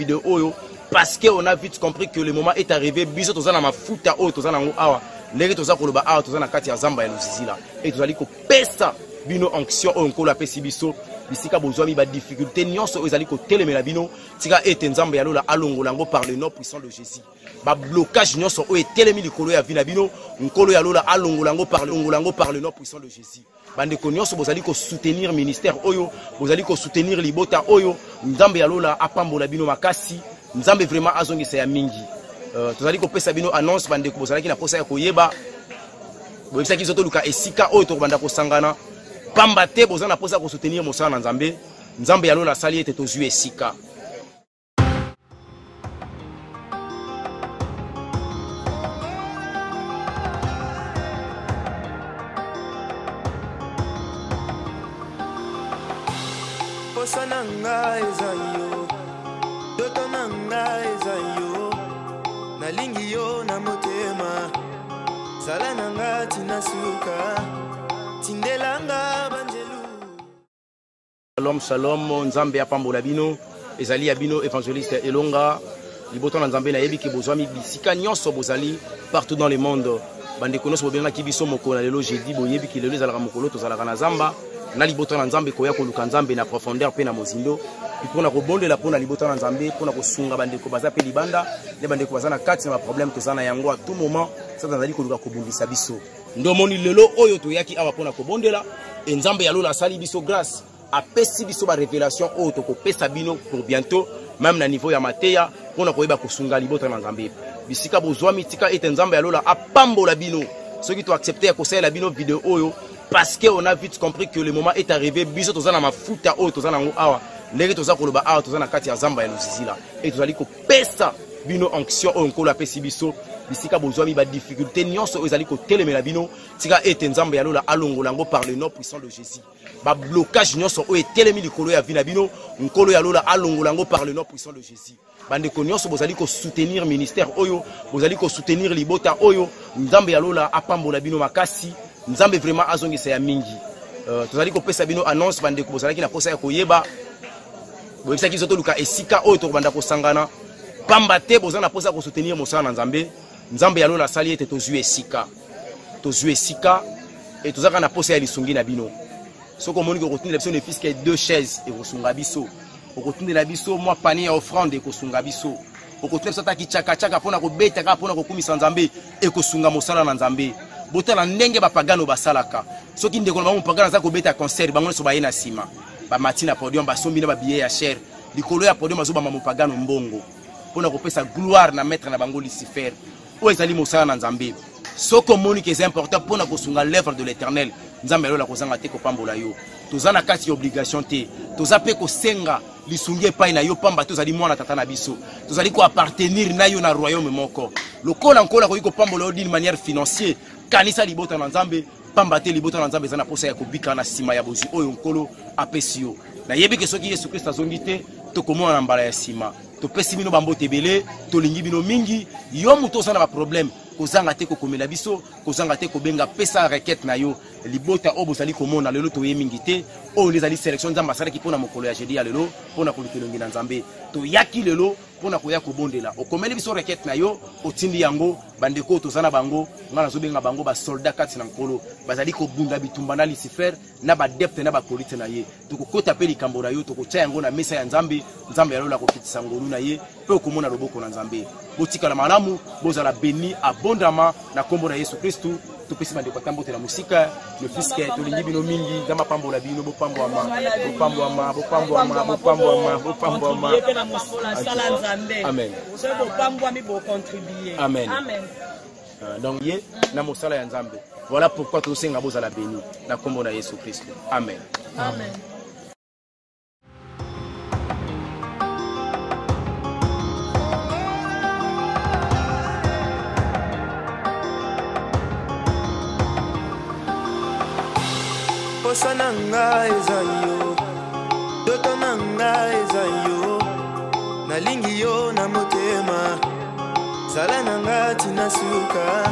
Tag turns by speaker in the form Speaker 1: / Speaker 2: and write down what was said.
Speaker 1: Video oyo parce que on a vite compris que le moment est arrivé. Biso toza na mafuta oyo toza nango awa, ndenge toza koloba awa, toza na kati ya zamba ya Luzizila et tozali kopesa bino onction oyo Nkolo apesi biso. Bisika bozwami ba difficulté nyonso oyo ezali kotelemela bino, tika ete Nzambe ya lola alongola yango par le nom puissant de Jésus. Ba blocage nyonso oyo etelemi likolo ya vie na bino, Nkolo ya lola alongola yango par le, longola yango par le nom puissant de Jésus. Bandeko nyonso bozali ko soutenir ministère oyo, bozali ko soutenir libota oyo, Nzambe ya lola apambola bino makasi. Nzambe vraiment azongisa ya mingi. Tozali kopesa bino annonce, bandeko bozalaki na posa ya koyeba, boyebisaki biso toluka esika oyo tokobanda kosangana, pamba te boza na posa ya kosoutenir mosala na Nzambe. Nzambe ya lola asali ete tozwi esika.
Speaker 2: Posa na nga eza yo, ndoto na nga eza yo, nalingi yo na motema, zala na nga tina suka, tindela nga banjelu.
Speaker 1: Shalom, shalom, Nzambe apambola bino. Ezali ya bino évangéliste Elonga. Libota na Nzambe nayebi ke bozwami bisika nyonso bozali partout dans le monde. Bandeko nyonso bobengaki biso mokolo na lelo jeudi, boyebi ke lelo ezalaka mokolo tozalaka na zamba na libota na Nzambe koya koluka Nzambe na profondeur pe na mozindo, mpo na kobondela mpo na libota na Nzambe, mpo na kosunga bandeko baza pe libanda ne bandeko baza na kati na ba problème toza na yango à tout moment. Satan azali koluka kobundisa biso. Ndomoni lelo oyo toyaki awa mpo na kobondela, e Nzambe ya lola asali biso grâce, apesi biso ba révélation oyo tokopesa bino pour bientôt, même na niveau ya mateya, mpo na koyeba kosunga libota na Nzambe. Bisika bozwami, tika ete Nzambe ya lola apambola bino. Soki to accepter ya kosalela bino video oyo, parce que on a vite compris que le moment est arrivé. Biso toza na mafuta oyo toza nango awa, ndenge toza koloba awa, toza na kati ya zamba ya Luzizila et tozali kopesa bino onction oyo Nkolo apesi biso. Bisika bozwami ba difficulté nyonso oyo ezali kotelemela bino, tika ete Nzambe ya lola alongola yango par le nom puissant de Jésus. Ba blocage nyonso oyo etelemi likolo ya vie na bino, Nkolo ya lola alongola yango par le nom puissant de Jésus. Bandeko nyonso bozali ko soutenir ministère oyo, bozali ko soutenir libota oyo, Nzambe ya lola apambola bino makasi. Nzambe vraiment azongisa ya mingi. Tozali kopesa bino annonce, bandeko bozalaki na posa ya koyeba, boyebisaki biso toluka esika oyo tokobanda kosangana, pamba te boza na posa ya kosoutenir mosala na Nzambe. Nzambe ya lola asali ete tozwi esika, tozwi esika e tozalaka na posa ya lisungi na bino. Soki omoni kokotindela biso ne fût-ce que 2 chaises ekosunga biso, okotindela biso mwa panier ya offrande ekosunga biso, okotindela biso ata kichakachaka mpona kobeta kaka mpona kokumisa Nzambe ekosunga mosala na Nzambe. Botala ndenge bapagano basalaka. Soki ndeko na bango mopagano aza kobeta concert, bango nyonso baye na nsima, bamati na podium, basombi na babillet ya cher likolo ya podium, azobamba mopagano mbongo mpona kopesa gloire na maître na bango Lucifer. Oyo ezali mosala na Nzambe. Soki omoni ke eza important mpona kosunga l'œuvre de l'Éternel, Nzambe alola kozanga te kopambola yo. Toza na kati ya obligation te, toza pe kosenga lisungi epai na yo, pamba te ozali mwana tata na biso, tozali koappartenir na yo na royaume moko. Lokola Nkolo akoki kopambola yo d'une manière financière, kanisa libota na Nzambe, pamba te libota na Nzambe eza na posa ya kobika na nsima ya bozwi oyo Nkolo apesi yo. Nayebi ke soki Yesu Kristo azongi te, tokomona na mbala ya nsima. Topesi bino bambote ebele, tolingi bino mingi. Yo moto oza na ba problème, kozanga te kokomela biso, kozanga te kobenga, pesa requête na yo. Libota oyo bozali komona lelo toye mingi te, oyo nde ezali sélection Nzambe asalaki mpona mokolo ya jeudi ya lelo, mpona koluka elongi na Nzambe. Toyaki lelo mpona koya kobondela. Okomeli biso requête na yo, otindi yango, bandeko oyo toza na bango, nga nazobenga bango ba soldat kati na Nkolo, bazali kobunda bitumba na Lucifer na ba adepte na ba kolite na ye. Tokokota pe likambo na yo, tokotia yango na mesa ya Nzambe. Nzambe ya lola akokitisa ngolu na ye pe okomona loboko na Nzambe. Botikala malamu, bozala béni abondamment na kombo na Yesu Kristu. Topesi bandeko ata mbote na mosika, ne fût-ce que tolingi bino mingi. Nzambe apambola bino, bopambwama, bopambwama, bopambwama, bopambwama, bopambwama. Amen. Amen.
Speaker 3: Amen.
Speaker 1: Donc ye na mosala ya Nzambe. Voilà pourquoi tosenga bozala béni na kombo na Yesu Kristo. Amen.
Speaker 3: Amen.
Speaker 2: Posa na nga eza yo, ndoto na nga eza yo, nalingi yo na motema, zala na nga tina suka.